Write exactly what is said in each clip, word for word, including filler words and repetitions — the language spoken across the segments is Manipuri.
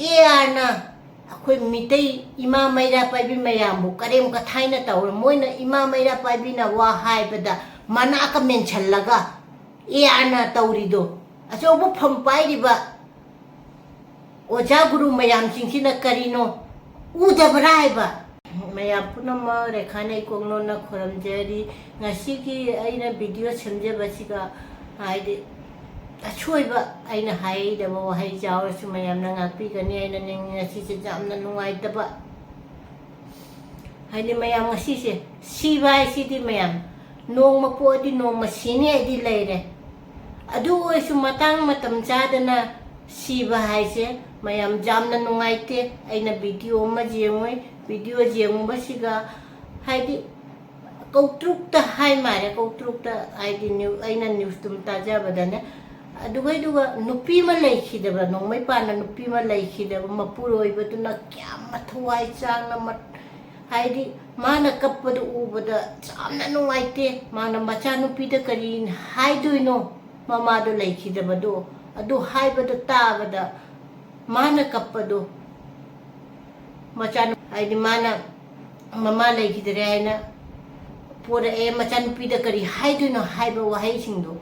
ꯑꯦ ꯑꯥꯔꯅ ꯑꯩꯈꯣꯏ ꯃꯤꯇꯩ ꯏꯃꯥ ꯃꯩꯔꯥ ꯄꯥꯏꯕꯤ ꯃꯌꯥꯝꯕꯨ ꯀꯔꯦꯝ ꯀꯊꯥꯏꯅ ꯇꯧꯔ, ꯃꯣꯏꯅ ꯏꯃꯥ ꯃꯩꯔꯥ ꯄꯥꯏꯕꯤꯅ ꯋꯥ ꯍꯥꯏꯕꯗ ꯃꯅꯥꯀ ꯃꯦꯟꯁꯤꯜꯂꯒ ꯑꯦ ꯑꯥꯔꯅ ꯇꯧꯔꯤꯗꯣ, ꯑꯆꯧꯕ ꯐꯝ ꯄꯥꯏꯔꯤꯕ ꯑꯣꯖꯥ ꯒꯨꯔꯨ ꯃꯌꯥꯝꯁꯤꯡꯁꯤꯅ ꯀꯔꯤꯅꯣ ꯎꯗꯕ꯭ꯔꯥ ꯍꯥꯏꯕ? ꯃꯌꯥꯝ ꯄꯨꯝꯅꯃꯛ ꯔꯦꯈꯥꯅ ꯏꯀꯣꯛꯅꯣꯅ ꯈꯨꯔꯨꯝꯖꯔꯤ꯫ ꯉꯁꯤꯒꯤ ꯑꯩꯅ ꯚꯤꯗꯤꯑꯣ ꯁꯦꯝꯖꯕꯁꯤꯒ, ꯍꯥꯏꯗꯤ, ꯑꯁꯣꯏꯕ ꯑꯩꯅ ꯍꯥꯏꯗꯕ ꯋꯥꯍꯩ ꯌꯥꯎꯔꯁꯨ ꯃꯌꯥꯝꯅ ꯉꯥꯛꯄꯤꯒꯅꯤ꯫ ꯑꯩꯅ ꯅꯤꯡ-, ꯉꯁꯤꯁꯦ ꯌꯥꯝꯅ ꯅꯨꯡꯉꯥꯏꯇꯕ, ꯍꯥꯏꯗꯤ, ꯃꯌꯥꯝ ꯉꯁꯤꯁꯦ ꯁꯤꯕ ꯍꯥꯏꯁꯤꯗꯤ ꯃꯌꯥꯝ ꯅꯣꯡꯃ ꯄꯣꯛꯑꯗꯤ ꯅꯣꯡꯃ ꯁꯤꯅꯤ ꯍꯥꯏꯗꯤ ꯂꯩꯔꯦ꯫ ꯑꯗꯨ ꯑꯣꯏꯔꯁꯨ ꯃꯇꯥꯡ ꯃꯇꯝ ꯆꯥꯗꯅ ꯁꯤꯕ ꯍꯥꯏꯁꯦ ꯃꯌꯥꯝ ꯌꯥꯝꯅ ꯅꯨꯡꯉꯥꯏꯇꯦ꯫ ꯑꯩꯅ ꯚꯤꯗꯤꯑꯣ ꯑꯃ ꯌꯦꯡꯉꯨꯏ, ꯚꯤꯗꯤꯑꯣ ꯌꯦꯡꯉꯨꯕꯁꯤꯒ, ꯍꯥꯏꯗꯤ, ꯀꯧꯇ꯭ꯔꯨꯛꯇ ꯍꯥꯏ ꯃꯥꯜꯂꯦ, ꯀꯧꯇ꯭ꯔꯨꯛꯇ, ꯍꯥꯏꯗꯤ, ꯅ꯭ꯌꯨ-, ꯑꯩꯅ ꯅ꯭ꯌꯨꯁꯇꯨꯝ ꯇꯥꯖꯕꯗꯅꯦ꯫ ꯑꯗꯨꯒꯩꯗꯨꯒ ꯅꯨꯄꯤ ꯑꯃ ꯂꯩꯈꯤꯗꯕ, ꯅꯣꯡꯃꯩ ꯄꯥꯟꯅ ꯅꯨꯄꯤ ꯑꯃ ꯂꯩꯈꯤꯗꯕ, ꯃꯄꯨꯔꯣꯏꯕꯗꯨꯅ ꯀꯌꯥꯝ ꯃꯊꯧꯋꯥꯏ ꯆꯥꯡꯅ ꯃꯠ-, ꯍꯥꯏꯗꯤ, ꯃꯥꯅ ꯀꯞꯄꯗꯨ ꯎꯕꯗ ꯌꯥꯝꯅ ꯅꯨꯡꯉꯥꯏꯇꯦ꯫ ꯃꯥꯅ ꯃꯆꯥꯅꯨꯄꯤꯗ ꯀꯔꯤ ꯍꯥꯏꯗꯣꯏꯅꯣ, ꯃꯃꯥꯗꯣ ꯂꯩꯈꯤꯗꯕꯗꯣ, ꯑꯗꯨ ꯍꯥꯏꯕꯗꯣ ꯇꯥꯕꯗ ꯃꯥꯅ ꯀꯞꯄꯗꯣ, ꯃꯆꯥꯅꯨ-, ꯍꯥꯏꯗꯤ, ꯃꯥꯅ ꯃꯃꯥ ꯂꯩꯈꯤꯗ꯭ꯔꯦ ꯍꯥꯏꯅ ꯄꯣꯔꯛꯑꯦ, ꯃꯆꯥꯅꯨꯄꯤꯗ ꯀꯔꯤ ꯍꯥꯏꯗꯣꯏꯅꯣ ꯍꯥꯏꯕ ꯋꯥꯍꯩꯁꯤꯡꯗꯣ,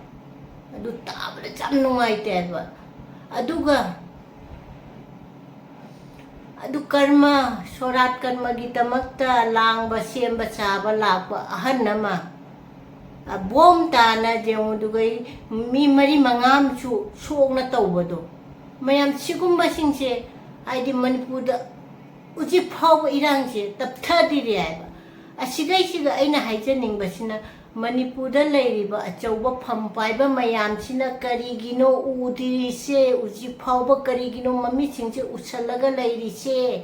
ꯑꯗꯨ ꯇꯥꯕꯗ ꯌꯥꯝ ꯅꯨꯡꯉꯥꯏꯇꯦ ꯍꯥꯏꯕ꯫ ꯑꯗꯨꯒ ꯑꯗꯨ ꯀꯔꯃ, ꯁꯣꯔꯥꯠ ꯀꯔꯃꯒꯤꯗꯃꯛꯇ ꯂꯥꯡꯕ, ꯁꯦꯝꯕ ꯁꯥꯕ ꯂꯥꯛꯄ ꯑꯍꯟ ꯑꯃ, ꯑ, ꯕꯣꯝ ꯇꯥꯅ ꯌꯦꯡꯉꯨꯗꯨꯒ ꯃꯤ ꯃꯔꯤ ꯃꯉꯥ ꯑꯃꯁꯨ ꯁꯣꯛꯅ ꯇꯧꯕꯗꯣ꯫ ꯃꯌꯥꯝ ꯁꯤꯒꯨꯝꯕꯁꯤꯡꯁꯦ, ꯍꯥꯏꯗꯤ, ꯃꯅꯤꯄꯨꯔꯗ ꯍꯧꯖꯤꯛ ꯐꯥꯎꯕ ꯏꯔꯥꯡꯁꯦ ꯇꯞꯊꯗ꯭ꯔꯤ ꯍꯥꯏꯕ꯫ ꯑꯁꯤꯒꯩꯁꯤꯒ ꯑꯩꯅ ꯍꯥꯏꯖꯅꯤꯡꯕꯁꯤꯅ, ꯃꯅꯤꯄꯨꯔꯗ ꯂꯩꯔꯤꯕ ꯑꯆꯧꯕ ꯐꯝ ꯄꯥꯏꯕ ꯃꯌꯥꯝꯁꯤꯅ ꯀꯔꯤꯒꯤꯅꯣ ꯎꯗ꯭ꯔꯤꯁꯦ? ꯍꯧꯖꯤꯛ ꯐꯥꯎꯕ ꯀꯔꯤꯒꯤꯅꯣ ꯃꯃꯤꯠꯁꯤꯡꯁꯦ ꯎꯁꯜꯂꯒ ꯂꯩꯔꯤꯁꯦ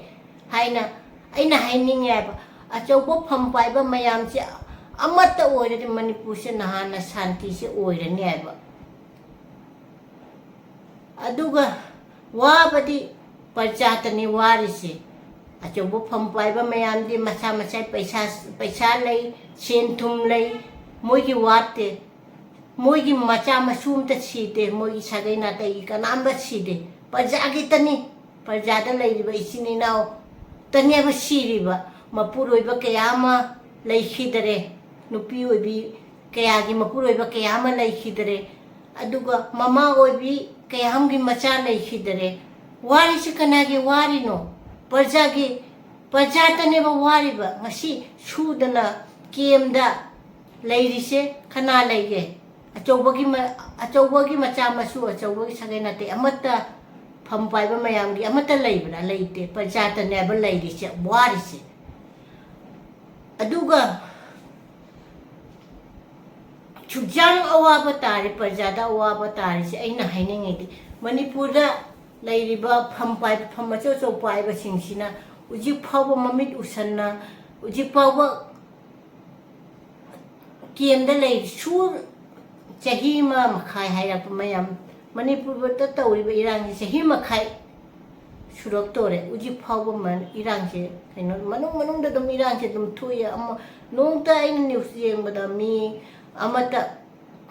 ꯍꯥꯏꯅ ꯑꯩꯅ ꯍꯥꯏꯅꯤꯡꯉꯦ ꯍꯥꯏꯕ꯫ ꯑꯆꯧꯕ ꯐꯝ ꯄꯥꯏꯕ ꯃꯌꯥꯝꯁꯦ ꯑꯃꯠꯇ ꯑꯣꯏꯔꯗꯤ ꯃꯅꯤꯄꯨꯔꯁꯦ ꯅꯍꯥꯟꯅ ꯁꯥꯟꯇꯤꯁꯦ ꯑꯣꯏꯔꯅꯤ ꯍꯥꯏꯕ꯫ ꯑꯗꯨꯒ ꯋꯥꯕꯗꯤ ꯄ꯭ꯔꯖꯥꯇꯅꯤ ꯋꯥꯔꯤꯁꯦ꯫ ꯑꯆꯧꯕ ꯐꯝ ꯄꯥꯏꯕ ꯃꯌꯥꯝꯗꯤ ꯃꯁꯥ ꯃꯁꯥ ꯄꯩꯁꯥ, ꯄꯩꯁꯥ ꯂꯩ, ꯁꯦꯟ ꯊꯨꯝ ꯂꯩ, ꯃꯣꯏꯒꯤ ꯋꯥꯠꯇꯦ꯫ ꯃꯣꯏꯒꯤ ꯃꯆꯥ ꯃꯁꯨ ꯑꯝꯇ ꯁꯤꯗꯦ, ꯃꯣꯏꯒꯤ ꯁꯥꯒꯩ ꯅꯥꯇꯩꯒꯤ ꯀꯅꯥꯝꯇ ꯁꯤꯗꯦ, ꯄ꯭ꯔꯖꯥꯒꯤꯇꯅꯤ꯫ ꯄ꯭ꯔꯖꯥꯗ ꯂꯩꯔꯤꯕ ꯏꯆꯤꯟ ꯏꯅꯥꯎꯇꯅꯦꯕ ꯁꯤꯔꯤꯕ꯫ ꯃꯄꯨꯔꯣꯏꯕ ꯀꯌꯥ ꯑꯃ ꯂꯩꯈꯤꯗꯔꯦ, ꯅꯨꯄꯤ ꯑꯣꯏꯕꯤ ꯀꯌꯥꯒꯤ ꯃꯄꯨꯔꯣꯏꯕ ꯀꯌꯥ ꯑꯃ ꯂꯩꯈꯤꯗꯔꯦ, ꯑꯗꯨꯒ ꯃꯃꯥ ꯑꯣꯏꯕꯤ ꯀꯌꯥ ꯑꯃꯒꯤ ꯃꯆꯥ ꯂꯩꯈꯤꯗꯔꯦ꯫ ꯋꯥꯔꯤꯁꯤ ꯀꯅꯥꯒꯤ ꯋꯥꯔꯤꯅꯣ? ꯄ꯭ꯔꯖꯥꯒꯤ, ꯄ꯭ꯔꯖꯥꯇꯅꯦꯕ ꯋꯥꯔꯤꯕ꯫ ꯉꯁꯤ ꯁꯨꯗꯅ ꯀꯦꯝꯗ ꯂꯩꯔꯤꯁꯦ ꯀꯅꯥ ꯂꯩꯒꯦ? ꯑꯆꯧꯕꯒꯤ ꯃ-, ꯑꯆꯧꯕꯒꯤ ꯃꯆꯥ ꯃꯁꯨ, ꯑꯆꯧꯕꯒꯤ ꯁꯥꯒꯩ ꯅꯥꯇꯩ ꯑꯃꯠꯇ, ꯐꯝ ꯄꯥꯏꯕ ꯃꯌꯥꯝꯒꯤ ꯑꯃꯠꯇ ꯂꯩꯕ꯭ꯔꯥ? ꯂꯩꯇꯦ꯫ ꯄ꯭ꯔꯖꯥꯇꯅꯦꯕ ꯂꯩꯔꯤꯁꯦ, ꯋꯥꯔꯤꯁꯦ꯫ ꯑꯗꯨꯒ ꯁꯨꯛꯌꯥꯝ ꯑꯋꯥꯕ ꯇꯥꯔꯦ, ꯄ꯭ꯔꯖꯥꯗ ꯑꯋꯥꯕ ꯇꯥꯔꯤꯁꯦ ꯑꯩꯅ ꯍꯥꯏꯅꯤꯡꯉꯤꯗꯤ, ꯃꯅꯤꯄꯨꯔꯗ ꯂꯩꯔꯤꯕ ꯐꯝ ꯄꯥꯏꯕ, ꯐꯝ ꯑꯆꯧ ꯑꯆꯧ ꯄꯥꯏꯕꯁꯤꯡꯁꯤꯅ ꯍꯧꯖꯤꯛ ꯐꯥꯎꯕ ꯃꯃꯤꯠ ꯎꯁꯟꯅ, ꯍꯧꯖꯤꯛ ꯐꯥꯎꯕ ꯀꯦꯝꯗ ꯂꯩ꯫ ꯁꯨ ꯆꯍꯤ ꯑꯃ ꯃꯈꯥꯏ ꯍꯥꯏꯔꯛꯄ ꯃꯌꯥꯝ, ꯃꯅꯤꯄꯨꯔꯗ ꯇꯧꯔꯤꯕ ꯏꯔꯥꯡꯁꯤ ꯆꯍꯤ ꯃꯈꯥꯏ ꯁꯨꯔꯛꯇꯣꯔꯦ꯫ ꯍꯧꯖꯤꯛ ꯐꯥꯎꯕ ꯃ-, ꯏꯔꯥꯡꯁꯦ ꯀꯩꯅꯣ, ꯃꯅꯨꯡ ꯃꯅꯨꯡꯗ ꯑꯗꯨꯝ ꯏꯔꯥꯡꯁꯦ ꯑꯗꯨꯝ ꯊꯣꯛꯏ꯫ ꯑꯃ, ꯅꯣꯡꯃꯇ ꯑꯩꯅ news ꯌꯦꯡꯕꯗ ꯃꯤ ꯑꯃꯠꯇ,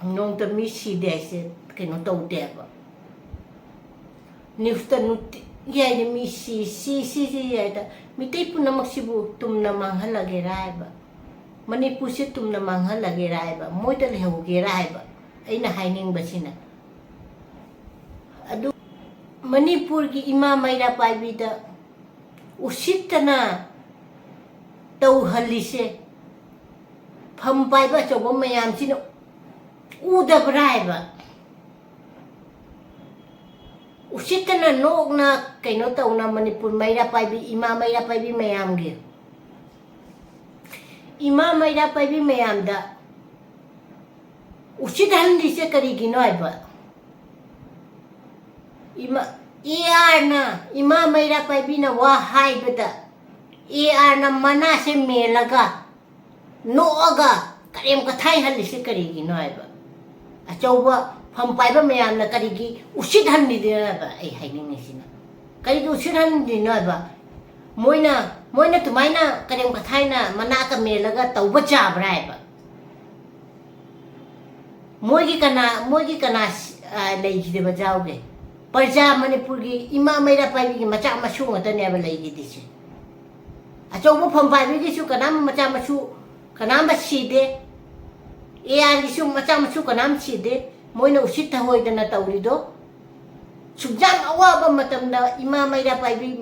ꯅꯣꯡꯃꯇ ꯃꯤ ꯁꯤꯗꯦ ꯍꯥꯏꯁꯦ ꯀꯩꯅꯣ ꯇꯧꯗꯦꯕ꯫ Newsꯇ ꯅꯨꯡꯇꯤꯒꯤ ꯍꯥꯏꯗꯤ ꯃꯤ ꯁꯤ, ꯁꯤ, ꯁꯤ, ꯁꯤ ꯍꯥꯏꯗ, ꯃꯤꯇꯩ ꯄꯨꯝꯅꯃꯛꯁꯤꯕꯨ ꯇꯨꯝꯅ ꯃꯥꯡꯍꯜꯂꯒꯦꯔꯥ ꯍꯥꯏꯕ, ꯃꯅꯤꯄꯨꯔꯁꯤ ꯇꯨꯝꯅ ꯃꯥꯡꯍꯜꯂꯒꯦꯔꯥ ꯍꯥꯏꯕ, ꯃꯣꯏꯗ ꯂꯩꯍꯧꯒꯦꯔꯥ ꯍꯥꯏꯕ ꯑꯩꯅ ꯍꯥꯏꯅꯤꯡꯕꯁꯤꯅ꯫ ꯑꯗꯨ ꯃꯅꯤꯄꯨꯔꯒꯤ ꯏꯃꯥ ꯃꯩꯔꯥ ꯄꯥꯏꯕꯤꯗ ꯎꯁꯤꯠꯇꯅ ꯇꯧꯍꯜꯂꯤꯁꯦ ꯐꯝ ꯄꯥꯏꯕ ꯑꯆꯧꯕ ꯃꯌꯥꯝꯁꯤꯅ ꯎꯗꯕ꯭ꯔꯥ ꯍꯥꯏꯕ? ꯎꯁꯤꯠꯇꯅ ꯅꯣꯛꯅ ꯀꯩꯅꯣ ꯇꯧꯅ ꯃꯅꯤꯄꯨꯔ ꯃꯩꯔꯥ ꯄꯥꯏꯕꯤ, ꯏꯃꯥ ꯃꯩꯔꯥ ꯄꯥꯏꯕꯤ ꯃꯌꯥꯝꯒꯤ, ꯏꯃꯥ ꯃꯩꯔꯥ ꯄꯥꯏꯕꯤ ꯃꯌꯥꯝꯗ ꯎꯁꯤꯠꯍꯟꯗ꯭ꯔꯤꯁꯦ ꯀꯔꯤꯒꯤꯅꯣ ꯍꯥꯏꯕ? ꯏꯃꯥ, ARꯅ, ꯏꯃꯥ ꯃꯩꯔꯥ ꯄꯥꯏꯕꯤꯅ ꯋꯥ ꯍꯥꯏꯕꯗ ARꯅ ꯃꯅꯥꯁꯦ ꯃꯦꯜꯂꯒ, ꯅꯣꯛꯑꯒ ꯀꯔꯦꯝ ꯀꯊꯥꯏꯍꯜꯂꯤꯁꯦ ꯀꯔꯤꯒꯤꯅꯣ ꯍꯥꯏꯕ? ꯑꯆꯧꯕ ꯐꯝ ꯄꯥꯏꯕ ꯃꯌꯥꯝꯅ ꯀꯔꯤꯒꯤ ꯎꯁꯤꯠꯍꯟꯕꯤꯗꯣꯏꯅꯣ ꯍꯥꯏꯕ? ꯑꯩ ꯍꯥꯏꯅꯤꯡꯉꯤꯁꯤꯅ, ꯀꯔꯤꯒꯤ ꯎꯁꯤꯠꯍꯟꯗ꯭ꯔꯤꯅꯣ ꯍꯥꯏꯕ? ꯃꯣꯏꯅ, ꯃꯣꯏꯅ ꯑꯗꯨꯃꯥꯏꯅ ꯀꯔꯦꯝ ꯀꯊꯥꯏꯅ ꯃꯅꯥ ꯀꯃꯦꯜꯂꯒ ꯇꯧꯕ ꯆꯥꯕ꯭ꯔꯥ ꯍꯥꯏꯕ? ꯃꯣꯏꯒꯤ ꯀꯅꯥ, ꯃꯣꯏꯒꯤ ꯀꯅꯥ ꯁꯤ-, ꯑ, ꯂꯩꯈꯤꯗꯕ ꯌꯥꯎꯒꯦ? ꯄ꯭ꯔꯖꯥ ꯃꯅꯤꯄꯨꯔꯒꯤ ꯏꯃꯥ ꯃꯩꯔꯥ ꯄꯥꯏꯕꯤꯒꯤ ꯃꯆꯥ ꯃꯁꯨ ꯉꯥꯛꯇꯅꯦꯕ ꯂꯩꯈꯤꯗ꯭ꯔꯤꯁꯦ꯫ ꯑꯆꯧꯕ ꯐꯝ ꯄꯥꯏꯕꯤꯒꯤꯁꯨ ꯀꯅꯥꯝ ꯃꯆꯥ ꯃꯁꯨ ꯀꯅꯥꯝꯕ ꯁꯤꯗꯦ꯫ ꯑꯦ ꯑꯥꯔꯒꯤꯁꯨ ꯃꯆꯥ ꯃꯁꯨ ꯀꯅꯥꯝ ꯁꯤꯗꯦ꯫ ꯃꯣꯏꯅ ꯎꯁꯤꯠ ꯊꯑꯣꯏꯗꯅ ꯇꯧꯔꯤꯗꯣ꯫ ꯁꯨꯛꯌꯥꯝ ꯑꯋꯥꯕ ꯃꯇꯝꯗ ꯏꯃꯥ ꯃꯩꯔꯥ ꯄꯥꯏꯕꯤ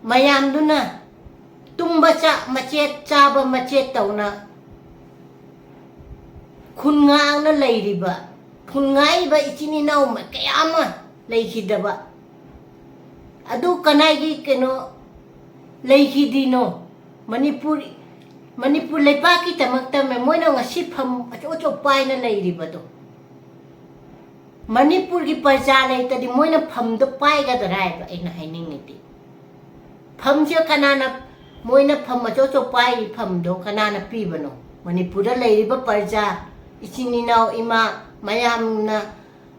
ꯃꯌꯥꯝꯗꯨꯅ ꯇꯨꯝꯕ ꯆꯥ ꯃꯆꯦꯠ, ꯆꯥꯕ ꯃꯆꯦꯠ ꯇꯧꯅ ꯈꯨꯟ ꯉꯥꯛꯅ ꯂꯩꯔꯤꯕ, ꯈꯨꯟ ꯉꯥꯛꯏꯕ ꯏꯆꯤꯟ ꯏꯅꯥꯎ ꯃ-, ꯀꯌꯥ ꯑꯃ ꯂꯩꯈꯤꯗꯕ꯫ ꯑꯗꯨ ꯀꯅꯥꯒꯤ ꯀꯩꯅꯣ ꯂꯩꯈꯤꯗꯤꯅꯣ? ꯃꯅꯤꯄꯨꯔ, ꯃꯅꯤꯄꯨꯔ ꯂꯩꯄꯥꯛꯀꯤꯗꯃꯛꯇ ꯃ-, ꯃꯣꯏꯅ ꯉꯁꯤ ꯐꯝ ꯑꯆꯧ ꯑꯆꯧ ꯄꯥꯏꯅ ꯂꯩꯔꯤꯕꯗꯣ꯫ ꯃꯅꯤꯄꯨꯔꯒꯤ ꯄ꯭ꯔꯖꯥ ꯂꯩꯇꯗꯤ ꯃꯣꯏꯅ ꯐꯝꯗꯣ ꯄꯥꯏꯒꯗ꯭ꯔꯥ ꯍꯥꯏꯕ ꯑꯩꯅ ꯍꯥꯏꯅꯤꯡꯉꯤꯗꯤ꯫ ꯐꯝꯁꯦ ꯀꯅꯥꯅ, ꯃꯣꯏꯅ ꯐꯝ ꯑꯆꯧ ꯑꯆꯧ ꯄꯥꯏꯔꯤ ꯐꯝꯗꯣ ꯀꯅꯥꯅ ꯄꯤꯕꯅꯣ? ꯃꯅꯤꯄꯨꯔꯗ ꯂꯩꯔꯤꯕ ꯄ꯭ꯔꯖꯥ, ꯏꯆꯤꯟ ꯏꯅꯥꯎ, ꯏꯃꯥ ꯃꯌꯥꯝꯅ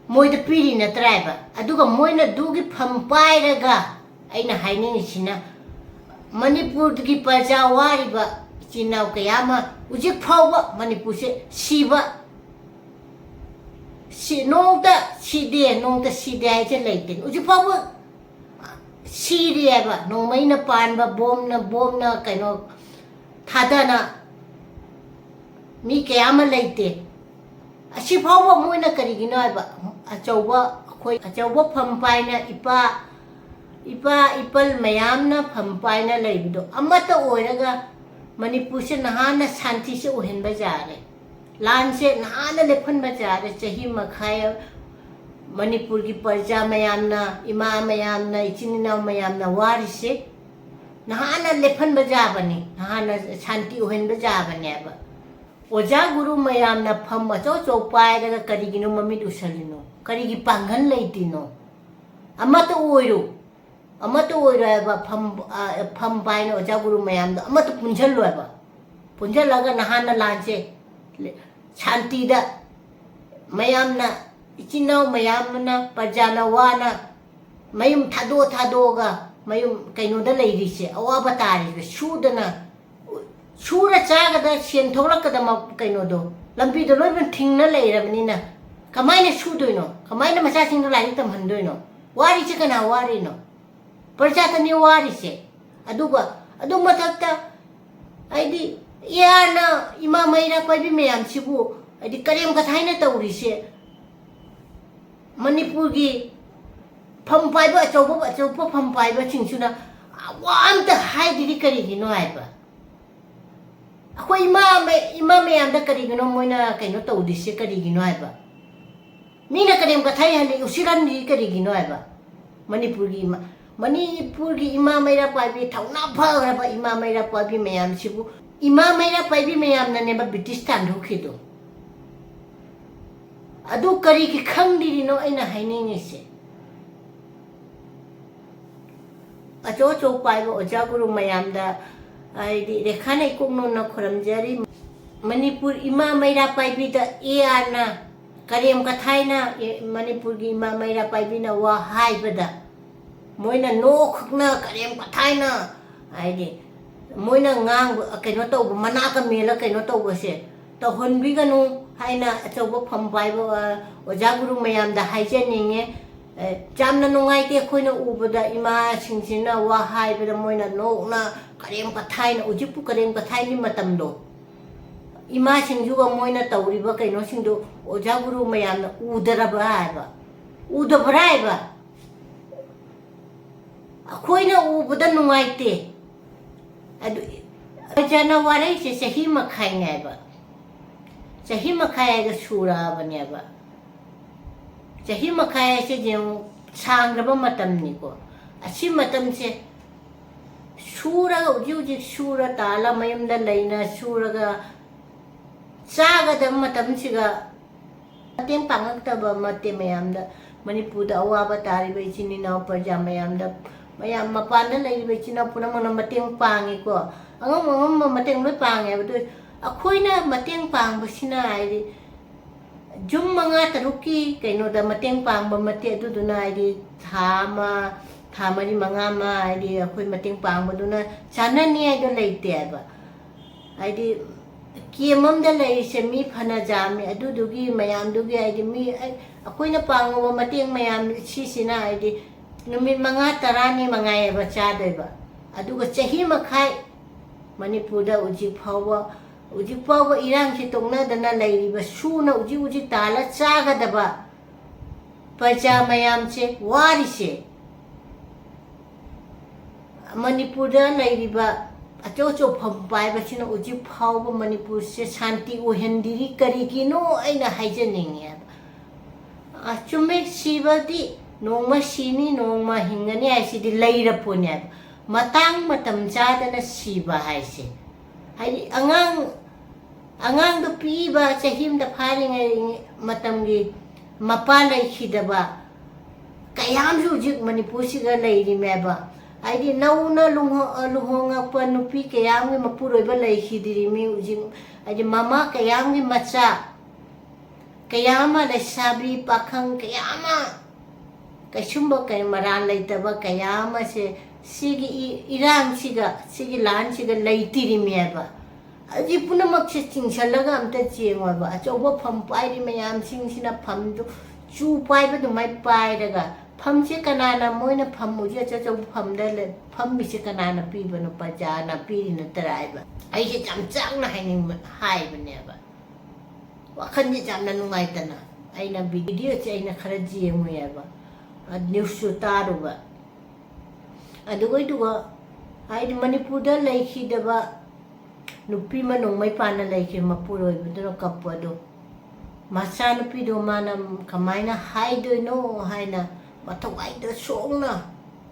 ꯃꯣꯏꯗ ꯄꯤꯔꯤ ꯅꯠꯇ꯭ꯔꯥ ꯍꯥꯏꯕ? ꯑꯗꯨꯒ ꯃꯣꯏꯅ ꯑꯗꯨꯒꯤ ꯐꯝ ꯄꯥꯏꯔꯒ, ꯑꯩꯅ ꯍꯥꯏꯅꯤꯡꯉꯤꯁꯤꯅ, ꯃꯅꯤꯄꯨꯔꯒꯤ ꯄ꯭ꯔꯖꯥ ꯋꯥꯔꯤꯕ ꯏꯆꯤꯟ ꯏꯅꯥꯎ ꯀꯌꯥ ꯑꯃ ꯍꯧꯖꯤꯛ ꯐꯥꯎꯕ ꯃꯅꯤꯄꯨꯔꯁꯦ ꯁꯤꯕ, ꯁꯤ, ꯅꯣꯡꯃꯇ ꯁꯤꯗꯦ, ꯅꯣꯡꯃꯇ ꯁꯤꯗꯦ ꯍꯥꯏꯁꯦ ꯂꯩꯇꯦ꯫ ꯍꯧꯖꯤꯛ ꯐꯥꯎꯕ ꯁꯤꯔꯤꯑꯕ, ꯅꯣꯡꯃꯩꯅ ꯄꯥꯟꯕ, ꯕꯣꯝꯅ, ꯕꯣꯝꯅ ꯀꯩꯅꯣ ꯊꯥꯗꯅ ꯃꯤ ꯀꯌꯥ ꯑꯃ ꯂꯩꯇꯦ꯫ ꯑꯁꯤ ꯐꯥꯎꯕ ꯃꯣꯏꯅ ꯀꯔꯤꯒꯤꯅꯣ ꯍꯥꯏꯕ, ꯑꯆꯧꯕ, ꯑꯩꯈꯣꯏ ꯑꯆꯧꯕ ꯐꯝ ꯄꯥꯏꯅ ꯏꯄꯥ, ꯏꯄꯥ ꯏꯄꯜ ꯃꯌꯥꯝꯅ ꯐꯝ ꯄꯥꯏꯅ ꯂꯩꯕꯗꯣ ꯑꯃꯠꯇ ꯑꯣꯏꯔꯒ ꯃꯅꯤꯄꯨꯔꯁꯦ ꯅꯍꯥꯟꯅ ꯁꯥꯟꯇꯤꯁꯦ ꯑꯣꯏꯍꯟꯕ ꯌꯥꯔꯦ꯫ ꯂꯥꯟꯁꯦ ꯅꯍꯥꯟꯅ ꯂꯦꯞꯍꯟꯕ ꯌꯥꯔꯦ꯫ ꯆꯍꯤ ꯃꯈꯥꯏ ꯃꯅꯤꯄꯨꯔꯒꯤ ꯄ꯭ꯔꯖꯥ ꯃꯌꯥꯝꯅ, ꯏꯃꯥ ꯃꯌꯥꯝꯅ, ꯏꯆꯤꯟ ꯏꯅꯥꯎ ꯃꯌꯥꯝꯅ ꯋꯥꯔꯤꯁꯦ ꯅꯍꯥꯟꯅ ꯂꯦꯞꯍꯟꯕ ꯌꯥꯕꯅꯤ, ꯅꯍꯥꯟꯅ ꯁꯥꯟꯇꯤ ꯑꯣꯏꯍꯟꯕ ꯌꯥꯕꯅꯦꯕ꯫ ꯑꯣꯖꯥ ꯒꯨꯔꯨ ꯃꯌꯥꯝꯅ ꯐꯝ ꯑꯆꯧ ꯑꯆꯧ ꯄꯥꯏꯔꯒ ꯀꯔꯤꯒꯤꯅꯣ ꯃꯃꯤꯠ ꯎꯁꯜꯂꯤꯅꯣ? ꯀꯔꯤꯒꯤ ꯄꯥꯡꯒꯜ ꯂꯩꯇ꯭ꯔꯤꯅꯣ? ꯑꯃꯠꯇ ꯑꯣꯏꯔꯣ, ꯑꯃꯠꯇ ꯑꯣꯏꯔꯣ ꯍꯥꯏꯕ, ꯐꯝ, ꯑ, ꯐꯝ ꯄꯥꯏꯅ ꯑꯣꯖꯥ ꯒꯨꯔꯨ ꯃꯌꯥꯝꯗꯣ ꯑꯃꯠꯇ ꯄꯨꯟꯁꯤꯜꯂꯣ ꯍꯥꯏꯕ꯫ ꯄꯨꯟꯁꯤꯜꯂꯒ ꯅꯍꯥꯟꯅ ꯂꯥꯟꯁꯦ ꯁꯥꯟꯇꯤꯗ ꯃꯌꯥꯝꯅ, ꯏꯆꯤꯟ ꯏꯅꯥꯎ ꯃꯌꯥꯝꯅ, ꯄ꯭ꯔꯖꯥꯅ ꯋꯥꯅ ꯃꯌꯨꯝ ꯊꯥꯗꯣꯛ ꯊꯥꯗꯣꯛꯑꯒ ꯃꯌꯨꯝ ꯀꯩꯅꯣꯗ ꯂꯩꯔꯤꯁꯦ, ꯑꯋꯥꯕ ꯇꯥꯔꯤꯁꯦ, ꯁꯨꯗꯅ, ꯁꯨꯔ ꯆꯥꯒꯗ ꯁꯦꯟ ꯊꯣꯛꯂꯛꯀꯗꯕ ꯀꯩꯅꯣꯗꯣ, ꯂꯝꯕꯤꯗꯣ ꯂꯣꯏꯅ ꯊꯤꯡꯅ ꯂꯩꯔꯕꯅꯤꯅ ꯀꯃꯥꯏꯅ ꯁꯨꯗꯣꯏꯅꯣ? ꯀꯃꯥꯏꯅ ꯃꯆꯥꯁꯤꯡꯗꯣ ꯂꯥꯏꯔꯤꯛ ꯇꯝꯍꯟꯗꯣꯏꯅꯣ? ꯋꯥꯔꯤꯁꯦ ꯀꯅꯥ ꯋꯥꯔꯤꯅꯣ? ꯄ꯭ꯔꯖꯥꯇꯅꯤ ꯋꯥꯔꯤꯁꯦ꯫ ꯑꯗꯨꯒ ꯑꯗꯨ ꯃꯊꯛꯇ ꯍꯥꯏꯗꯤ ꯑꯦ ꯑꯥꯔꯅ ꯏꯃꯥ ꯃꯩꯔꯥ ꯄꯥꯏꯕꯤ ꯃꯌꯥꯝꯁꯤꯕꯨ ꯍꯥꯏꯗꯤ ꯀꯔꯦꯝ ꯀꯊꯥꯏꯅ ꯇꯧꯔꯤꯁꯦ, ꯃꯅꯤꯄꯨꯔꯒꯤ ꯐꯝ ꯄꯥꯏꯕ ꯑꯆꯧꯕ ꯑꯆꯧꯕ ꯐꯝ ꯄꯥꯏꯕꯁꯤꯡꯁꯤꯅ ꯋꯥ ꯑꯝꯇ ꯍꯥꯏꯗ꯭ꯔꯤꯗꯤ ꯀꯔꯤꯒꯤꯅꯣ ꯍꯥꯏꯕ? ꯑꯩꯈꯣꯏ ꯏꯃꯥ ꯃ-, ꯏꯃꯥ ꯃꯌꯥꯝꯗ ꯀꯔꯤꯒꯤꯅꯣ ꯃꯣꯏꯅ ꯀꯩꯅꯣ ꯇꯧꯗ꯭ꯔꯤꯁꯦ ꯀꯔꯤꯒꯤꯅꯣ ꯍꯥꯏꯕ? ꯃꯤꯅ ꯀꯔꯦꯝ ꯀꯊꯥꯏꯍꯜꯂꯤ, ꯎꯁꯤꯠꯍꯟꯗ꯭ꯔꯤ ꯀꯔꯤꯒꯤꯅꯣ ꯍꯥꯏꯕ? ꯃꯅꯤꯄꯨꯔꯒꯤ ꯏꯃꯥ, ꯃꯅꯤꯄꯨꯔꯒꯤ ꯏꯃꯥ ꯃꯩꯔꯥ ꯄꯥꯏꯕꯤ, ꯊꯧꯅꯥ ꯐꯈ꯭ꯔꯕ ꯏꯃꯥ ꯃꯩꯔꯥ ꯄꯥꯏꯕꯤ ꯃꯌꯥꯝꯁꯤꯕꯨ, ꯏꯃꯥ ꯃꯩꯔꯥ ꯄꯥꯏꯕꯤ ꯃꯌꯥꯝꯅꯅꯦꯕ ꯕ꯭ꯔꯤꯇꯤꯁ ꯇꯥꯟꯊꯣꯛꯈꯤꯗꯣ꯫ ꯑꯗꯨ ꯀꯔꯤꯒꯤ ꯈꯪꯗ꯭ꯔꯤꯅꯣ ꯑꯩꯅ ꯍꯥꯏꯅꯤꯡꯉꯤꯁꯦ? ꯑꯆꯧ ꯑꯆꯧ ꯄꯥꯏꯕ ꯑꯣꯖꯥ ꯒꯨꯔꯨ ꯃꯌꯥꯝꯗ, ꯍꯥꯏꯗꯤ ꯔꯦꯈꯥ ꯅꯩꯀꯣꯛꯅꯣꯅ ꯈꯨꯔꯨꯝꯖꯔꯤ꯫ ꯃꯅꯤꯄꯨꯔ ꯏꯃꯥ ꯃꯩꯔꯥ ꯄꯥꯏꯕꯤꯗ ꯑꯦ ꯑꯥꯔꯅ ꯀꯔꯦꯝ ꯀꯊꯥꯏꯅ, ꯑꯦ, ꯃꯅꯤꯄꯨꯔꯒꯤ ꯏꯃꯥ ꯃꯩꯔꯥ ꯄꯥꯏꯕꯤꯅ ꯋꯥ ꯍꯥꯏꯕꯗ ꯃꯣꯏꯅ ꯅꯣꯛꯈꯛꯅ ꯀꯔꯦꯝ ꯀꯊꯥꯏꯅ, ꯍꯥꯏꯗꯤ ꯃꯣꯏꯅ ꯉꯥꯡꯕ, ꯀꯩꯅꯣ ꯇꯧꯕ, ꯃꯅꯥ ꯀꯃꯦꯜꯂ ꯀꯩꯅꯣ ꯇꯧꯕꯁꯦ ꯇꯧꯍꯟꯕꯤꯒꯅꯨ ꯍꯥꯏꯅ ꯑꯆꯧꯕ ꯐꯝ ꯄꯥꯏꯕ, ꯑ, ꯑꯣꯖꯥ ꯒꯨꯔꯨ ꯃꯌꯥꯝꯗ ꯍꯥꯏꯖꯅꯤꯡꯉꯦ꯫ ꯑꯦ, ꯌꯥꯝꯅ ꯅꯨꯡꯉꯥꯏꯇꯦ ꯑꯩꯈꯣꯏꯅ ꯎꯕꯗ ꯏꯃꯥꯁꯤꯡꯁꯤꯅ ꯋꯥ ꯍꯥꯏꯕꯗ ꯃꯣꯏꯅ ꯅꯣꯛꯅ ꯀꯔꯦꯝ ꯀꯊꯥꯏꯅ, ꯍꯧꯖꯤꯛꯄꯨ ꯀꯔꯦꯝ ꯀꯊꯥꯏꯒꯤ ꯃꯇꯝꯗꯣ? ꯏꯃꯥꯁꯤꯡꯁꯨꯒ ꯃꯣꯏꯅ ꯇꯧꯔꯤꯕ ꯀꯩꯅꯣꯁꯤꯡꯗꯣ ꯑꯣꯖꯥ ꯒꯨꯔꯨ ꯃꯌꯥꯝꯅ ꯎꯗꯔꯕ꯭ꯔꯥ ꯍꯥꯏꯕ? ꯎꯗꯕ꯭ꯔꯥ ꯍꯥꯏꯕ? ꯑꯩꯈꯣꯏꯅ ꯎꯕꯗ ꯅꯨꯡꯉꯥꯏꯇꯦ꯫ ꯑꯗꯨ ꯑꯣꯖꯥꯅ ꯋꯥꯔꯩꯁꯦ ꯆꯍꯤ ꯃꯈꯥꯏꯅꯦ ꯍꯥꯏꯕ꯫ ꯆꯍꯤ ꯃꯈꯥꯏ ꯍꯥꯏꯒ ꯁꯨꯔꯛꯑꯕꯅꯦꯕ꯫ ꯆꯍꯤ ꯃꯈꯥꯏ ꯍꯥꯏꯁꯦ ꯌꯦꯡꯉꯨ, ꯁꯥꯡꯈ꯭ꯔꯕ ꯃꯇꯝꯅꯤꯀꯣ꯫ ꯑꯁꯤ ꯃꯇꯝꯁꯦ ꯁꯨꯔꯒ, ꯍꯧꯖꯤꯛ ꯍꯧꯖꯤꯛ ꯁꯨꯔ ꯇꯥꯜꯂ ꯃꯌꯨꯝꯗ ꯂꯩꯅ ꯁꯨꯔꯒ ꯆꯥꯒꯗꯕ ꯃꯇꯝꯁꯤꯒ ꯃꯇꯦꯡ ꯄꯥꯡꯉꯛꯇꯕ ꯃꯇꯦꯡ ꯃꯌꯥꯝꯗ, ꯃꯅꯤꯄꯨꯔꯗ ꯑꯋꯥꯕ ꯇꯥꯔꯤꯕ ꯏꯆꯤꯟ ꯏꯅꯥꯎ ꯄ꯭ꯔꯖꯥ ꯃꯌꯥꯝꯗ, ꯃꯌꯥꯝ ꯃꯄꯥꯟꯗ ꯂꯩꯔꯤꯕ ꯏꯆꯤꯟ ꯏꯅꯥꯎ ꯄꯨꯝꯅꯃꯛꯅ ꯃꯇꯦꯡ ꯄꯥꯡꯉꯤꯀꯣ꯫ ꯑꯉꯝ ꯑꯉꯝꯕ ꯃꯇꯦꯡ ꯂꯣꯏ ꯄꯥꯡꯉꯦꯕ꯫ ꯑꯗꯨ ꯑꯩꯈꯣꯏꯅ ꯃꯇꯦꯡ ꯄꯥꯡꯕꯁꯤꯅ ꯍꯥꯏꯗꯤ ꯌꯨꯝ ꯃꯉꯥ ꯇꯔꯨꯛꯀꯤ ꯀꯩꯅꯣꯗ ꯃꯇꯦꯡ ꯄꯥꯡꯕ ꯃꯇꯦꯡ ꯑꯗꯨꯗꯨꯅ ꯍꯥꯏꯗꯤ ꯊꯥ ꯑꯃ, ꯊꯥ ꯃꯔꯤ ꯃꯉꯥ ꯑꯃ ꯍꯥꯏꯗꯤ ꯑꯩꯈꯣꯏ ꯃꯇꯦꯡ ꯄꯥꯡꯕꯗꯨꯅ ꯆꯥꯟꯅꯅꯤ ꯍꯥꯏꯗꯣ ꯂꯩꯇꯦ ꯍꯥꯏꯕ꯫ ꯍꯥꯏꯗꯤ ꯀꯦꯝ ꯑꯃꯗ ꯂꯩꯔꯤꯁꯦ ꯃꯤ ꯐꯅ ꯌꯥꯝꯃꯤ꯫ ꯑꯗꯨꯗꯨꯒꯤ ꯃꯌꯥꯝꯗꯨꯒꯤ ꯍꯥꯏꯗꯤ ꯃꯤ, ꯑꯩ-, ꯑꯩꯈꯣꯏꯅ ꯄꯥꯡꯉꯨꯕ ꯃꯇꯦꯡ ꯃꯌꯥꯝ ꯁꯤꯁꯤꯅ ꯍꯥꯏꯗꯤ ꯅꯨꯃꯤꯠ ꯃꯉꯥ ꯇꯔꯥꯅꯤ ꯃꯉꯥꯏꯑꯕ ꯆꯥꯗꯣꯏꯕ꯫ ꯑꯗꯨꯒ ꯆꯍꯤ ꯃꯈꯥꯏ ꯃꯅꯤꯄꯨꯔꯗ ꯍꯧꯖꯤꯛ ꯐꯥꯎꯕ, ꯍꯧꯖꯤꯛ ꯐꯥꯎꯕ ꯏꯔꯥꯡꯁꯤ ꯇꯣꯛꯅꯗꯅ ꯂꯩꯔꯤꯕ, ꯁꯨꯅ ꯍꯧꯖꯤꯛ ꯍꯧꯖꯤꯛ ꯇꯥꯜꯂ ꯆꯥꯒꯗꯕ ꯄ꯭ꯔꯖꯥ ꯃꯌꯥꯝꯁꯦ ꯋꯥꯔꯤꯁꯦ꯫ ꯃꯅꯤꯄꯨꯔꯗ ꯂꯩꯔꯤꯕ ꯑꯆꯧ ꯑꯆꯧ ꯐꯝ ꯄꯥꯏꯕꯁꯤꯅ ꯍꯧꯖꯤꯛ ꯐꯥꯎꯕ ꯃꯅꯤꯄꯨꯔꯁꯦ ꯁꯥꯟꯇꯤ ꯑꯣꯏꯍꯟꯗ꯭ꯔꯤ ꯀꯔꯤꯒꯤꯅꯣ ꯑꯩꯅ ꯍꯥꯏꯖꯅꯤꯡꯉꯦꯕ꯫ ꯑ, ꯆꯨꯝꯃꯦ, ꯁꯤꯕꯗꯤ ꯅꯣꯡꯃ ꯁꯤꯅꯤ, ꯅꯣꯡꯃ ꯍꯤꯡꯒꯅꯤ ꯍꯥꯏꯁꯤꯗꯤ ꯂꯩꯔꯄꯣꯠꯅꯦꯕ꯫ ꯃꯇꯥꯡ ꯃꯇꯝ ꯆꯥꯗꯅ ꯁꯤꯕ ꯍꯥꯏꯁꯦ, ꯍꯥꯏꯗꯤ ꯑꯉꯥꯡ, ꯑꯉꯥꯡꯗꯣ ꯄꯤꯛꯏꯕ ꯆꯍꯤ ꯑꯃꯗ ꯐꯥꯔꯤꯉꯩ ꯃꯇꯝꯒꯤ ꯃꯄꯥ ꯂꯩꯈꯤꯗꯕ ꯀꯌꯥ ꯑꯃꯁꯨ ꯍꯧꯖꯤꯛ ꯃꯅꯤꯄꯨꯔꯁꯤꯗ ꯂꯩꯔꯤꯃꯦꯕ꯫ ꯍꯥꯏꯗꯤ ꯅꯧꯅ ꯂꯨꯍꯣ-, ꯂꯨꯍꯣꯡꯉꯛꯄ ꯅꯨꯄꯤ ꯀꯌꯥ ꯑꯃꯒꯤ ꯃꯄꯨꯔꯣꯏꯕ ꯂꯩꯈꯤꯗ꯭ꯔꯤꯃꯤ ꯍꯧꯖꯤꯛ꯫ ꯍꯥꯏꯗꯤ ꯃꯃꯥ ꯀꯌꯥ ꯑꯃꯒꯤ ꯃꯆꯥ ꯀꯌꯥ ꯑꯃ, ꯂꯩꯁꯥꯕꯤ ꯄꯥꯈꯪ ꯀꯌꯥ ꯑꯃ, ꯀꯩꯁꯨꯝꯕ ꯀꯩ ꯃꯔꯥꯜ ꯂꯩꯇꯕ ꯀꯌꯥ ꯑꯃꯁꯦ ꯁꯤꯒꯤ ꯏ-, ꯏꯔꯥꯡꯁꯤꯒ, ꯁꯤꯒꯤ ꯂꯥꯟꯁꯤꯒ ꯂꯩꯇ꯭ꯔꯤꯃꯦꯕ꯫ ꯑꯁꯤ ꯄꯨꯝꯅꯃꯛꯁꯦ ꯆꯤꯡꯁꯜꯂꯒ ꯑꯝꯇ ꯌꯦꯡꯉꯣꯕ꯫ ꯑꯆꯧꯕ ꯐꯝ ꯄꯥꯏꯔꯤ ꯃꯌꯥꯝꯁꯤꯡꯁꯤꯅ ꯐꯝꯗꯨ ꯆꯨ ꯄꯥꯏꯕ ꯑꯗꯨꯃꯥꯏ ꯄꯥꯏꯔꯒ, ꯐꯝꯁꯦ ꯀꯅꯥꯅ, ꯃꯣꯏꯅ ꯐꯝ ꯍꯧꯖꯤꯛ ꯑꯆꯧ ꯑꯆꯧꯕ ꯐꯝꯗ ꯂꯩ-, ꯐꯝꯃꯤꯁꯦ ꯀꯅꯥꯅ ꯄꯤꯕꯅꯣ? ꯄ꯭ꯔꯖꯥꯅ ꯄꯤꯔꯤ ꯅꯠꯇ꯭ꯔꯥ ꯍꯥꯏꯕ꯫ ꯑꯩꯁꯦ ꯌꯥꯝ ꯆꯥꯛꯅ ꯍꯥꯏꯅꯤꯡꯕ, ꯍꯥꯏꯕꯅꯦꯕ꯫ ꯋꯥꯈꯜꯁꯦ ꯌꯥꯝꯅ ꯅꯨꯡꯉꯥꯏꯇꯅ ꯑꯩꯅ ꯚꯤꯗꯤꯑꯣꯁꯦ ꯑꯩꯅ ꯈꯔ ꯌꯦꯡꯉꯨꯏꯑꯕ, ꯅ꯭ꯌꯨꯁꯁꯨ ꯇꯥꯔꯨꯕ꯫ ꯑꯗꯨꯒꯩꯗꯨꯒ ꯍꯥꯏꯗꯤ ꯃꯅꯤꯄꯨꯔꯗ ꯂꯩꯈꯤꯗꯕ ꯅꯨꯄꯤ ꯑꯃ ꯅꯣꯡꯃꯩ ꯄꯥꯟꯅ ꯂꯩꯈꯤꯕ ꯃꯄꯨꯔꯣꯏꯕꯗꯨꯅ ꯀꯞꯄꯗꯣ, ꯃꯆꯥꯅꯨꯄꯤꯗꯣ ꯃꯥꯅ ꯀꯃꯥꯏꯅ ꯍꯥꯏꯗꯣꯏꯅꯣ ꯍꯥꯏꯅ ꯃꯊꯧꯋꯥꯏꯗ ꯁꯣꯛꯅ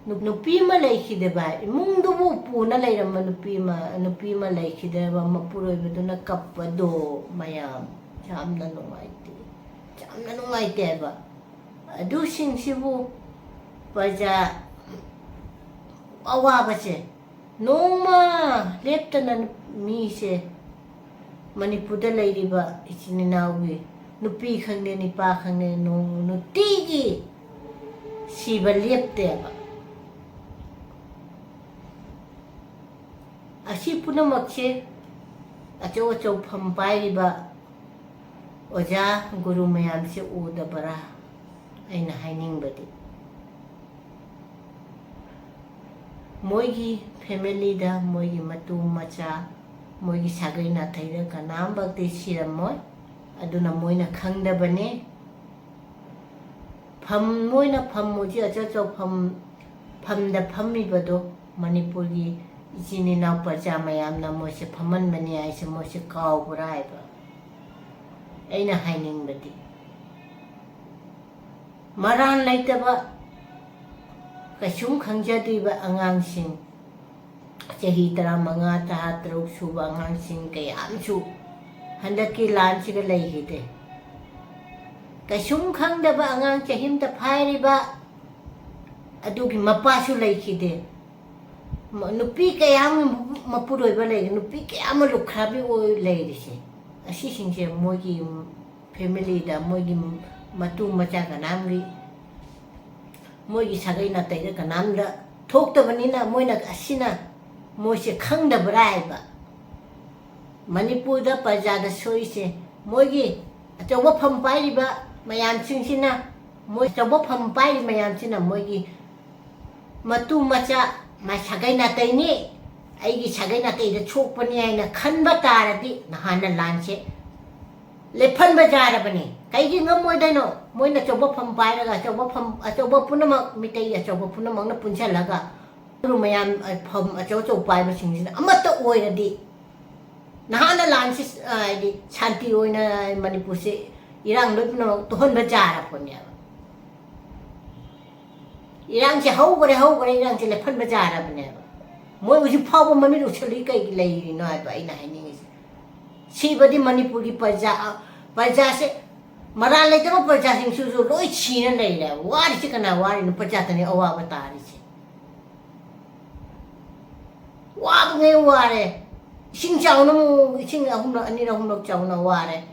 ꯅꯨ-, ꯅꯨꯄꯤ ꯑꯃ ꯂꯩꯈꯤꯗꯕ, ꯏꯃꯨꯡꯗꯨꯕꯨ ꯄꯨꯅ ꯂꯩꯔꯝꯕ ꯅꯨꯄꯤ ꯑꯃ, ꯅꯨꯄꯤ ꯑꯃ ꯂꯩꯈꯤꯗꯕ ꯃꯄꯨꯔꯣꯏꯕꯗꯨꯅ ꯀꯞꯄꯗꯣ ꯃꯌꯥꯝ, ꯌꯥꯝꯅ ꯅꯨꯡꯉꯥꯏꯇꯦ, ꯌꯥꯝꯅ ꯅꯨꯡꯉꯥꯏꯇꯦ ꯍꯥꯏꯕ꯫ ꯑꯗꯨꯁꯤꯡꯁꯤꯕꯨ ꯄ꯭ꯔꯖꯥ ꯑꯋꯥꯕꯁꯦ ꯅꯣꯡꯃ ꯂꯦꯞꯇꯅ ꯃꯤꯁꯦ, ꯃꯅꯤꯄꯨꯔꯗ ꯂꯩꯔꯤꯕ ꯏꯆꯤꯟ ꯏꯅꯥꯎꯒꯤ ꯅꯨꯄꯤ ꯈꯪꯗꯦ, ꯅꯨꯄꯥ ꯈꯪꯗꯦ, ꯅꯣꯡ-, ꯅꯨꯡꯇꯤꯒꯤ ꯁꯤꯕ ꯂꯦꯞꯇꯦꯕ꯫ ꯑꯁꯤ ꯄꯨꯝꯅꯃꯛꯁꯦ ꯑꯆꯧ ꯑꯆꯧ ꯐꯝ ꯄꯥꯏꯔꯤꯕ ꯑꯣꯖꯥ ꯒꯨꯔꯨ ꯃꯌꯥꯝꯁꯦ ꯎꯗꯕ꯭ꯔꯥ? ꯑꯩꯅ ꯍꯥꯏꯅꯤꯡꯕꯗꯤ, ꯃꯣꯏꯒꯤ ꯐꯦꯃꯤꯂꯤꯗ, ꯃꯣꯏꯒꯤ ꯃꯇꯨ ꯃꯆꯥ, ꯃꯣꯏꯒꯤ ꯁꯥꯒꯩ ꯅꯥꯇꯩꯗ ꯀꯅꯥꯝꯕꯛꯇꯤ ꯁꯤꯔꯝꯃꯣꯏ꯫ ꯑꯗꯨꯅ ꯃꯣꯏꯅ ꯈꯪꯗꯕꯅꯦ꯫ ꯐꯝ, ꯃꯣꯏꯅ ꯐꯝ ꯍꯧꯖꯤꯛ ꯑꯆꯧ ꯑꯆꯧ ꯐꯝ, ꯐꯝꯗ ꯐꯝꯃꯤꯕꯗꯣ, ꯃꯅꯤꯄꯨꯔꯒꯤ ꯏꯆꯤꯟ ꯏꯅꯥꯎ ꯄ꯭ꯔꯖꯥ ꯃꯌꯥꯝꯅ ꯃꯣꯏꯁꯦ ꯐꯝꯍꯟꯕꯅꯤ ꯍꯥꯏꯁꯦ ꯃꯣꯏꯁꯦ ꯀꯥꯎꯕ꯭ꯔꯥ ꯍꯥꯏꯕ꯫ ꯑꯩꯅ ꯍꯥꯏꯅꯤꯡꯕꯗꯤ, ꯃꯔꯥꯟ ꯂꯩꯇꯕ, ꯀꯩꯁꯨꯝ ꯈꯪꯖꯗ꯭ꯔꯤꯕ ꯑꯉꯥꯡꯁꯤꯡ, ꯆꯍꯤ ꯇꯔꯥꯃꯉꯥ, ꯇꯔꯥꯇꯔꯨꯛ ꯁꯨꯕ ꯑꯉꯥꯡꯁꯤꯡ ꯀꯌꯥ ꯑꯃꯁꯨ ꯍꯟꯗꯛꯀꯤ ꯂꯥꯟꯁꯤꯒ ꯂꯩꯈꯤꯗꯦ꯫ ꯀꯩꯁꯨꯝ ꯈꯪꯗꯕ ꯑꯉꯥꯡ ꯆꯍꯤ ꯑꯃꯇ ꯐꯥꯏꯔꯤꯕ ꯑꯗꯨꯒꯤ ꯃꯄꯥꯁꯨ ꯂꯩꯈꯤꯗꯦ꯫ ꯃ-, ꯅꯨꯄꯤ ꯀꯌꯥ ꯑꯃ ꯃꯄꯨꯔꯣꯏꯕ ꯂꯩ, ꯅꯨꯄꯤ ꯀꯌꯥ ꯑꯃ ꯂꯨꯈ꯭ꯔꯥꯕꯤ ꯑꯣꯏ ꯂꯩꯔꯤꯁꯦ꯫ ꯑꯁꯤꯁꯤꯡꯁꯦ ꯃꯣꯏꯒꯤ ꯐꯦꯃꯤꯂꯤꯗ, ꯃꯣꯏꯒꯤ ꯃꯇꯨ ꯃꯆꯥ ꯀꯅꯥꯝꯒꯤ, ꯃꯣꯏꯒꯤ ꯁꯥꯒꯩ ꯅꯥꯇꯩꯗ ꯀꯅꯥꯝꯗ ꯊꯣꯛꯇꯕꯅꯤꯅ ꯃꯣꯏꯅ ꯑꯁꯤꯅ ꯃꯣꯏꯁꯦ ꯈꯪꯗꯕ꯭ꯔꯥ ꯍꯥꯏꯕ꯫ ꯃꯅꯤꯄꯨꯔꯗ ꯄ꯭ꯔꯖꯥꯗ ꯁꯣꯏꯁꯦ ꯃꯣꯏꯒꯤ ꯑꯆꯧꯕ ꯐꯝ ꯄꯥꯏꯔꯤꯕ ꯃꯌꯥꯝꯁꯤꯡꯁꯤꯅ, ꯃꯣꯏ ꯑꯆꯧꯕ ꯐꯝ ꯄꯥꯏꯔꯤ ꯃꯌꯥꯝꯁꯤꯅ ꯃꯣꯏꯒꯤ ꯃꯇꯨ ꯃꯆꯥ, ꯃꯥꯏ ꯁꯥꯒꯩ ꯅꯥꯇꯩꯅꯤ, ꯑꯩꯒꯤ ꯁꯥꯒꯩ ꯅꯥꯇꯩꯗ ꯁꯣꯛꯄꯅꯤ ꯍꯥꯏꯅ ꯈꯟꯕ ꯇꯥꯔꯗꯤ ꯅꯍꯥꯟꯅ ꯂꯥꯟꯁꯦ ꯂꯦꯞꯍꯟꯕ ꯌꯥꯔꯕꯅꯤ꯫ ꯀꯩꯒꯤ ꯉꯝꯃꯣꯏꯗꯣꯏꯅꯣ? ꯃꯣꯏꯅ ꯑꯆꯧꯕ ꯐꯝ ꯄꯥꯏꯔꯒ ꯑꯆꯧꯕ ꯐꯝ, ꯑꯆꯧꯕ ꯄꯨꯝꯅꯃꯛ, ꯃꯤꯇꯩ ꯑꯆꯧꯕ ꯄꯨꯝꯅꯃꯛꯅ ꯄꯨꯟꯁꯤꯜꯂꯒ ꯃꯌꯥꯝ, ꯑ, ꯐꯝ ꯑꯆꯧ ꯑꯆꯧ ꯄꯥꯏꯕꯁꯤꯡꯁꯤꯅ ꯑꯃꯠꯇ ꯑꯣꯏꯔꯗꯤ ꯅꯍꯥꯟꯅ ꯂꯥꯟꯁꯤ, ꯑ, ꯍꯥꯏꯗꯤ ꯁꯥꯟꯇꯤ ꯑꯣꯏꯅ ꯃꯅꯤꯄꯨꯔꯁꯤ ꯏꯔꯥꯡ ꯂꯣꯏ ꯄꯨꯝꯅꯃꯛ ꯇꯣꯛꯍꯟꯕ ꯌꯥꯔꯕꯅꯦꯕ꯫ ꯏꯔꯥꯡꯁꯦ ꯍꯧꯈ꯭ꯔꯦ, ꯍꯧꯈ꯭ꯔꯦ, ꯏꯔꯥꯡꯁꯦ ꯂꯦꯞꯍꯟꯕ ꯌꯥꯔꯕꯅꯦꯕ꯫ ꯃꯣꯏ ꯍꯧꯖꯤꯛ ꯐꯥꯎꯕ ꯃꯃꯤꯠ ꯎꯁꯜꯂꯤ ꯀꯩꯒꯤ ꯂꯩꯔꯤꯅꯣ ꯍꯥꯏꯕ ꯑꯩꯅ ꯍꯥꯏꯅꯤꯡꯉꯤꯁꯦ꯫ ꯁꯤꯕꯗꯤ ꯃꯅꯤꯄꯨꯔꯒꯤ ꯄ꯭ꯔꯖꯥ, ꯄ꯭ꯔꯖꯥꯁꯦ, ꯃꯔꯥꯜ ꯂꯩꯇꯕ ꯄ꯭ꯔꯖꯥꯁꯤꯡꯁꯤꯁꯨ ꯂꯣꯏ ꯁꯤꯅ ꯂꯩꯔꯦ꯫ ꯋꯥꯔꯤꯁꯤ ꯀꯅꯥ ꯋꯥꯔꯤꯅꯣ? ꯄ꯭ꯔꯖꯥꯇꯅꯤ ꯑꯋꯥꯕ ꯇꯥꯔꯤꯁꯦ꯫ ꯋꯥꯕꯉꯩ ꯋꯥꯔꯦ꯫ ꯏꯁꯤꯡ ꯆꯥꯎꯅ ꯑꯃꯨꯛ, ꯏꯁꯤꯡ ꯑꯍꯨꯝꯂꯛ, ꯑꯅꯤꯔꯛ, ꯑꯍꯨꯝꯂꯛ ꯆꯥꯎꯅ ꯋꯥꯔꯦ꯫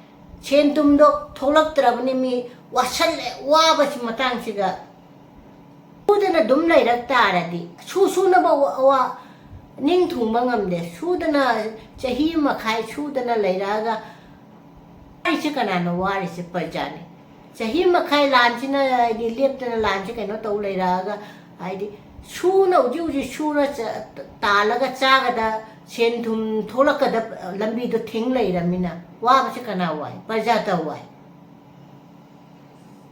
ꯁꯦꯟ ꯊꯨꯝꯗꯣ ꯊꯣꯛꯂꯛꯇ꯭ꯔꯕꯅꯤ, ꯃꯤ ꯋꯥꯁꯜꯂꯦ꯫ ꯋꯥꯕꯁꯤ ꯃꯇꯥꯡꯁꯤꯒ ꯁꯨꯗꯅ ꯑꯗꯨꯝ ꯂꯩꯔꯛ ꯇꯥꯔꯗꯤ, ꯁꯨ ꯁꯨꯅꯕ ꯋꯥ-, ꯋꯥ-, ꯅꯤꯡ ꯊꯨꯡꯕ ꯉꯝꯗꯦ꯫ ꯁꯨꯗꯅ, ꯆꯍꯤ ꯃꯈꯥꯏ ꯁꯨꯗꯅ ꯂꯩꯔꯛꯑꯒ ꯋꯥꯔꯤꯁꯦ ꯀꯅꯥꯅꯣ ꯋꯥꯔꯤꯁꯦ? ꯄ꯭ꯔꯖꯥꯅꯤ꯫ ꯆꯍꯤ ꯃꯈꯥꯏ ꯂꯥꯟꯁꯤꯅ, ꯍꯥꯏꯗꯤ, ꯂꯦꯞꯇꯅ ꯂꯥꯟꯁꯦ ꯀꯩꯅꯣ ꯇꯧ ꯂꯩꯔꯛꯑꯒ, ꯍꯥꯏꯗꯤ, ꯁꯨꯅ ꯍꯧꯖꯤꯛ ꯍꯧꯖꯤꯛ ꯁꯨꯔ ꯆ-, ꯇꯥꯜꯂꯒ ꯆꯥꯒꯗ, ꯁꯦꯟ ꯊꯨꯝ ꯊꯣꯛꯂꯛꯀꯗ ꯂꯝꯕꯤꯗꯣ ꯊꯤꯡ ꯂꯩꯔꯃꯤꯅ ꯋꯥꯕꯁꯦ ꯀꯅꯥ ꯋꯥꯏ? ꯄ꯭ꯔꯖꯥꯇ ꯋꯥꯏ꯫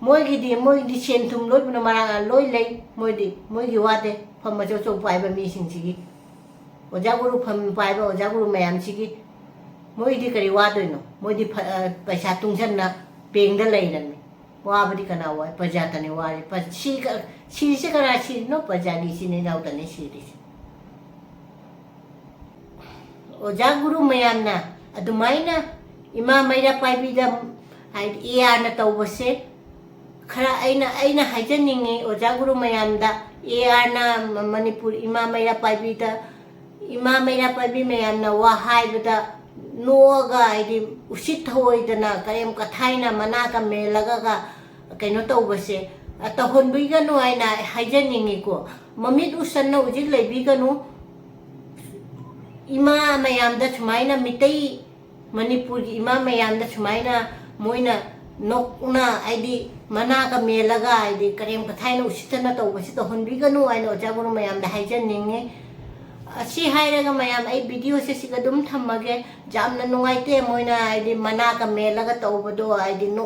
ꯃꯣꯏꯒꯤꯗꯤ, ꯃꯣꯏꯒꯤꯗꯤ ꯁꯦꯟ ꯊꯨꯝ ꯂꯣꯏꯕꯅ ꯃꯔꯥꯡ ꯂꯣꯏ ꯂꯩ꯫ ꯃꯣꯏꯗꯤ, ꯃꯣꯏꯒꯤ ꯋꯥꯗꯦ꯫ ꯐꯝ ꯑꯆꯧ ꯑꯆꯧ ꯄꯥꯏꯕ ꯃꯤꯁꯤꯡꯁꯤꯒꯤ, ꯑꯣꯖꯥ ꯒꯨꯔꯨ ꯐꯝ ꯄꯥꯏꯕ ꯑꯣꯖꯥ ꯒꯨꯔꯨ ꯃꯌꯥꯝꯁꯤꯒꯤ, ꯃꯣꯏꯗꯤ ꯀꯔꯤ ꯋꯥꯗꯣꯏꯅꯣ? ꯃꯣꯏꯗꯤ ꯐ-, ꯑ, ꯄꯩꯁꯥ ꯇꯨꯡꯁꯤꯟꯅ ꯕꯦꯡꯗ ꯂꯩꯔꯝꯃꯤ꯫ ꯋꯥꯕꯗꯤ ꯀꯅꯥ ꯋꯥꯏ? ꯄ꯭ꯔꯖꯥꯇꯅꯤ ꯋꯥꯔꯤ꯫ ꯄ-, ꯁꯤ ꯀ-, ꯁꯤꯔꯤꯁꯦ ꯀꯅꯥ ꯁꯤꯔꯤꯅꯣ? ꯄ꯭ꯔꯖꯥꯒꯤ ꯏꯆꯤꯟ ꯏꯅꯥꯎꯇꯅꯤ ꯁꯤꯔꯤꯁꯦ꯫ ꯑꯣꯖꯥ ꯒꯨꯔꯨ ꯃꯌꯥꯝꯅ ꯑꯗꯨꯃꯥꯏꯅ ꯏꯃꯥ ꯃꯩꯔꯥ ꯄꯥꯏꯕꯤꯗ, ꯍꯥꯏꯗꯤ, ꯑꯦ ꯑꯥꯔꯅ ꯇꯧꯕꯁꯦ, ꯈꯔ ꯑꯩꯅ, ꯑꯩꯅ ꯍꯥꯏꯖꯅꯤꯡꯉꯤ ꯑꯣꯖꯥ ꯒꯨꯔꯨ ꯃꯌꯥꯝꯗ, ꯑꯦ ꯑꯥꯔꯅ ꯃ-, ꯃꯅꯤꯄꯨꯔ ꯏꯃꯥ ꯃꯩꯔꯥ ꯄꯥꯏꯕꯤꯗ, ꯏꯃꯥ ꯃꯩꯔꯥ ꯄꯥꯏꯕꯤ ꯃꯌꯥꯝꯅ ꯋꯥ ꯍꯥꯏꯕꯗ ꯅꯣꯛꯑꯒ, ꯍꯥꯏꯗꯤ, ꯎꯁꯤꯠ ꯊꯑꯣꯏꯗꯅ ꯀꯔꯦꯝ ꯀꯊꯥꯏꯅ ꯃꯅꯥ ꯀꯃꯦꯜꯂꯒ ꯀꯩꯅꯣ ꯇꯧꯕꯁꯦ, ꯑ, ꯇꯧꯍꯟꯕꯤꯒꯅꯨ ꯍꯥꯏꯅ ꯍꯥꯏꯖꯅꯤꯡꯉꯤꯀꯣ꯫ ꯃꯃꯤꯠ ꯎꯁꯟꯅ ꯍꯧꯖꯤꯛ ꯂꯩꯕꯤꯒꯅꯨ꯫ ꯏꯃꯥ ꯃꯌꯥꯝꯗ ꯁꯨꯃꯥꯏꯅ, ꯃꯤꯇꯩ ꯃꯅꯤꯄꯨꯔꯒꯤ ꯏꯃꯥ ꯃꯌꯥꯝꯗ ꯁꯨꯃꯥꯏꯅ ꯃꯣꯏꯅ ꯅꯣꯛꯅ, ꯍꯥꯏꯗꯤ, ꯃꯅꯥꯒ ꯃꯦꯜꯂꯒ, ꯍꯥꯏꯗꯤ, ꯀꯔꯦꯝ ꯀꯊꯥꯏꯅ ꯎꯁꯤꯠꯇꯅ ꯇꯧꯕꯁꯤ ꯇꯧꯍꯟꯕꯤꯒꯅꯨ ꯍꯥꯏꯅ ꯑꯣꯖꯥ ꯒꯨꯔꯨ ꯃꯌꯥꯝꯗ ꯍꯥꯏꯖꯅꯤꯡꯉꯤ꯫ ꯑꯁꯤ ꯍꯥꯏꯔꯒ ꯃꯌꯥꯝ, ꯑꯩ ꯚꯤꯗꯤꯑꯣꯁꯦ ꯁꯤꯒ ꯑꯗꯨꯝ ꯊꯝꯃꯒꯦ꯫ ꯌꯥꯝꯅ ꯅꯨꯡꯉꯥꯏꯇꯦ ꯃꯣꯏꯅ, ꯍꯥꯏꯗꯤ, ꯃꯅꯥꯒ ꯃꯦꯜꯂꯒ ꯇꯧꯕꯗꯣ, ꯍꯥꯏꯗꯤ,